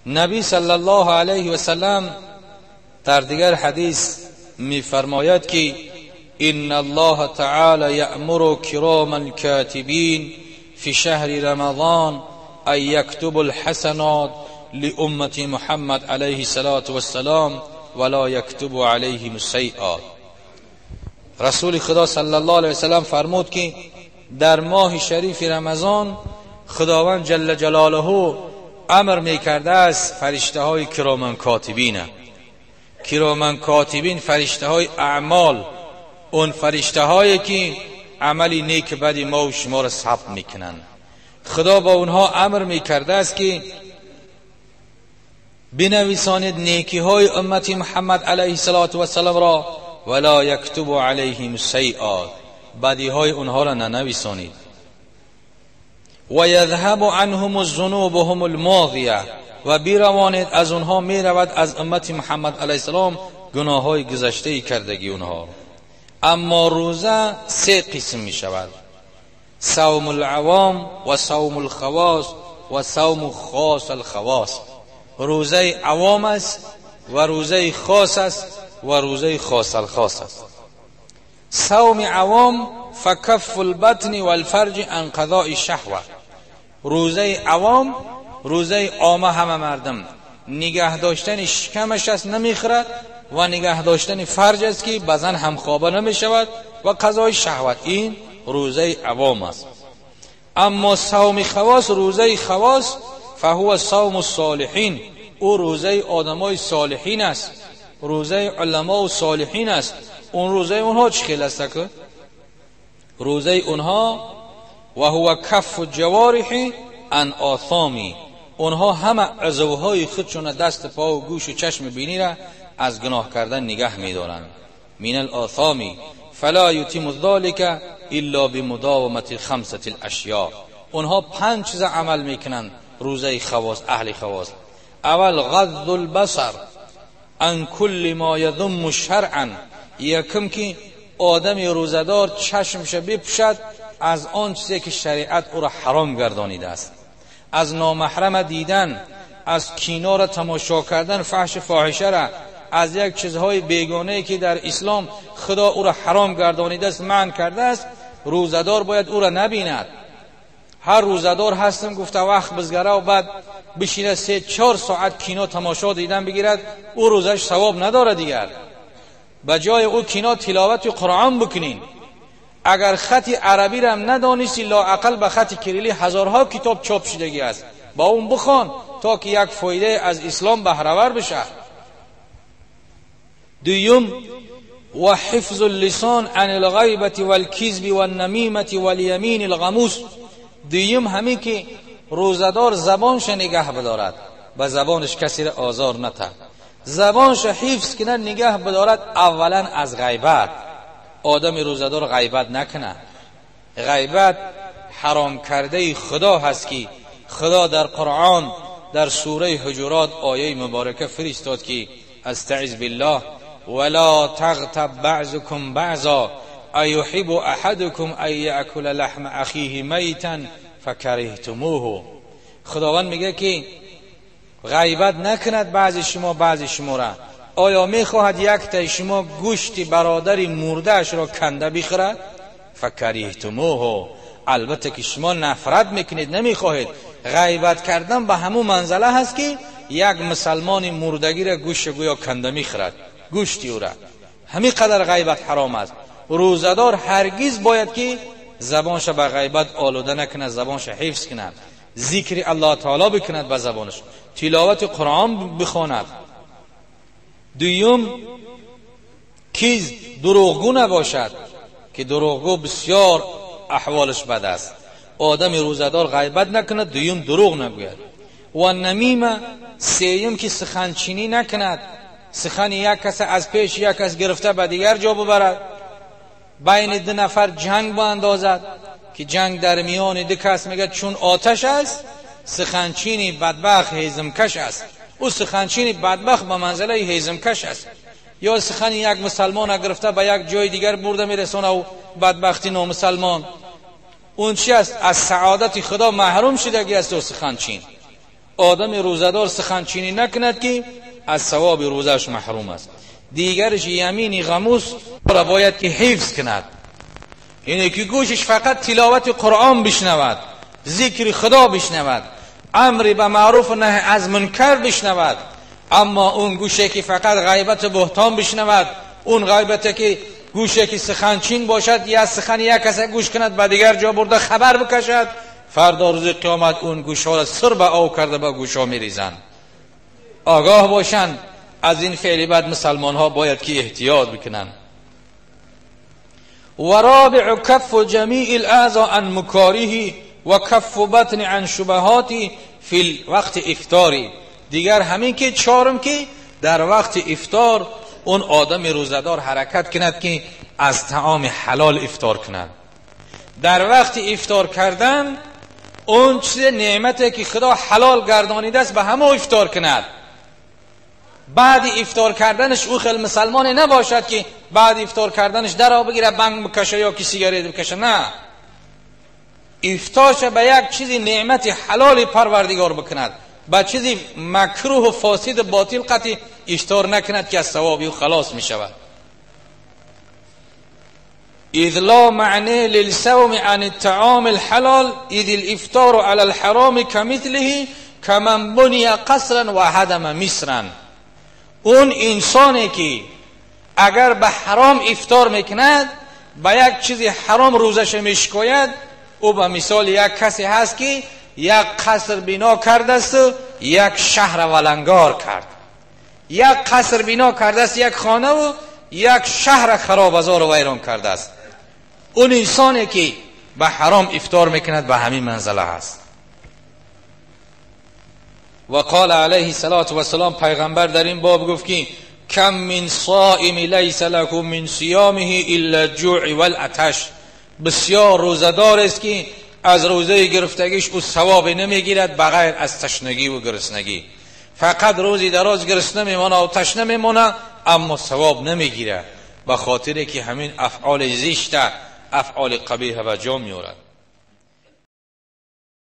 نبی صلی الله علیه و سلم در دیگر حدیث میفرماید که ان الله تعالی یأمر کرام الكاتبین فی شهر رمضان ان یکتب الحسنات لأمة محمد علیه الصلاة والسلام ولا یکتب علیهم السیئات. رسول خدا صلی الله علیه و سلم فرمود که در ماه شریف رمضان خداوند جل جلاله امر میکرده است فرشته های کرامن کاتبین. کرامن کاتبین فرشته های اعمال، اون فرشته هایی که عملی نیک بدی ما و شما را ثبت میکنن. خدا با اونها امر میکرده است که بنویسانید نیکی های امت محمد علیه الصلاة والسلام را، ولا یکتب علیهم السیئات، بدی های اونها را ننویسانید. و یذهب عنهم الذنوبهم الماضیه، و بیروانید از اونها میرود از امت محمد علیه السلام گناه های گذشته کردگی اونها. اما روزه سه قسم می شود: صوم العوام و صوم الخواص و صوم خاص الخواص. روزه عوام است و روزه خاص است و روزه خاص الخاص است. صوم عوام فکف البطن والفرج عن قضاء الشهوه. روزه عوام، روزه عامه همه مردم، نگه داشتن شکمش است نمیخورد و نگه داشتن فرج است که بزن همخوابه نمیشود و قضای شهوت. این روزه عوام است. اما صوم خواص، روزه خواص فهو صوم الصالحین، او روزه آدمای صالحین است، روزه علما و صالحین است. اون روزه اونها چه خیل است که روزه اونها و هو کف جوارح عن آثامی، اونها همه عضوهای خودشون دست پا و گوش و چشم بینی را از گناه کردن نگه می‌دارند. من الآثامی فلا یتم ذلك الا بمداومة خمسة الاشیاء. اونها پنج چیز عمل میکنند روزه خواص، اهل خواص. اول غض البصر عن كل ما یذم شرعا، یکم که آدم روزدار چشمش بپوشد از آن چیزی که شریعت او را حرام گردانیده است، از نامحرم دیدن، از کینا را تماشا کردن، فحش فاحشه را، از یک چیزهای بیگانه که در اسلام خدا او را حرام گردانیده است، منع کرده است، روزدار باید او را نبیند. هر روزدار هستم گفته وقت بزگره و بعد بشینه 3-4 ساعت کینا تماشا دیدن بگیرد، او روزش ثواب نداره دیگر. به جای او کینا تلاوت قرآن بکنین. اگر خط عربی را هم ندانستی لااقل به خط کریلی هزارها کتاب چاپ شدگی است، با اون بخوان تا که یک فایده از اسلام بهره بشه. دویم و حفظ اللسان عن الغیبة والکذب والنمیمة والیمین الغموس. دویم همین که روزدار زبانش نگه بدارد، به زبانش کسی را آزار نده، زبانش حفظ کنه، نگه بدارد اولا از غیبت. آدم روزدار غیبت نکنه. غیبت حرام کرده خدا هست که خدا در قرآن در سوره حجرات آیه مبارکه فرستاد که استعذ بالله ولا تغتب بعضکم بعضا ایحب احدکم ان یأکل لحم اخیه میتا فکرهتموه. خداوند میگه که غیبت نکند بعضی شما بعضی شما را. آیا میخواهد یک تای شما گوشت برادر مرده‌اش را کنده بخورد؟ فکرهتموه، البته که شما نفرت میکنید، نمیخواهید. غیبت کردن به همون منزله هست که یک مسلمان مردگی را گوشت گویا کنده میخورد، گوشتی او را. همین قدر غیبت حرام است. روزدار هرگز باید که زبانش به غیبت آلوده نکنه، زبانش حفظ کند، ذکر الله تعالی بکند به زبانش، تلاوت قرآن بخواند. دویم کیز دروغگو نباشد که دروغگو بسیار احوالش بد است. آدم روزدار غیبت نکند، دویم دروغ نگوید. و نمیمه، سیم که سخنچینی نکند، سخن یک کس از پیش یک کس گرفته به دیگر جا ببرد، بین دو نفر جنگ باندازد که جنگ در میان دو کس میگه چون آتش است، سخنچینی بدبخت هیزمکش است. او سخنچینی بدبخت به منزله هیزمکش است. یا سخن یک مسلمان گرفته به یک جای دیگر برده میرسونه و بدبختی نامسلمان، اون چی است؟ از سعادت خدا محروم شدگی است او سخنچین. آدم روزدار سخنچینی نکند که از ثواب روزش محروم است. دیگرش یمین غموس را باید که حفظ کند، اینه که گوشش فقط تلاوت قرآن بشنود، ذکر خدا بشنود، امر به معروف و نهی از منکر بشنود. اما اون گوشه که فقط غیبت و بهتان بشنود، اون غیبت که گوشه که سخنچین باشد یا سخن یک کس گوش کند به دیگر جا برده خبر بکشد، فردا روز قیامت اون گوش ها را سر به آو کرده به گوش ها میریزند. آگاه باشند از این فعل بد مسلمان ها باید که احتیاط بکنند. و رابع کف جمیع الاعضاء عن مکاره و کف بطن عن شبهات فی وقت افطاری. دیگر همین که چهارم که در وقت افطار اون آدم روزدار حرکت کند که از طعام حلال افطار کند. در وقت افطار کردن اون چیز نعمتی که خدا حلال گردانیده است به همه افطار کند. بعد افطار کردنش او خیلی مسلمان نباشد که بعد افطار کردنش در بگیره بنگ بکشه یا که سیگارت بکشه. نه، افطارش به یک چیزی نعمت حلال پروردگار بکند، به چیزی مکروه و فاسد باطل قطعی افطار نکند که از ثواب او خلاص می شود. اذ لا معنی للصوم عن الطعام الحلال اذ الافطار على الحرام كمثله كمن بني قصرا وهدم مصرا. اون انسانی که اگر به حرام افطار میکند، به یک چیزی حرام روزش میشکاید، او به مثال یک کسی هست که یک قصر بنا کرده است و یک شهر ولنگار کرد. یک قصر بنا کرده است، یک خانه و یک شهر خرابزار و ویران کرده است. اون انسانی که به حرام افطار میکند به همین منزله هست. و قال علیه الصلاة والسلام، پیغمبر در این باب گفت که کم من صائم لیس له من صیامه الا الجوع والعطش. بسیار روزه‌دار است که از روزه گرفتگیش او ثواب نمیگیرد بغیر از تشنگی و گرسنگی. فقط روزی دراز گرسنه میمانه و تشنه میمانه، اما ثواب نمیگیره، به خاطر که همین افعال زشت، افعال قبیح و جا میورد.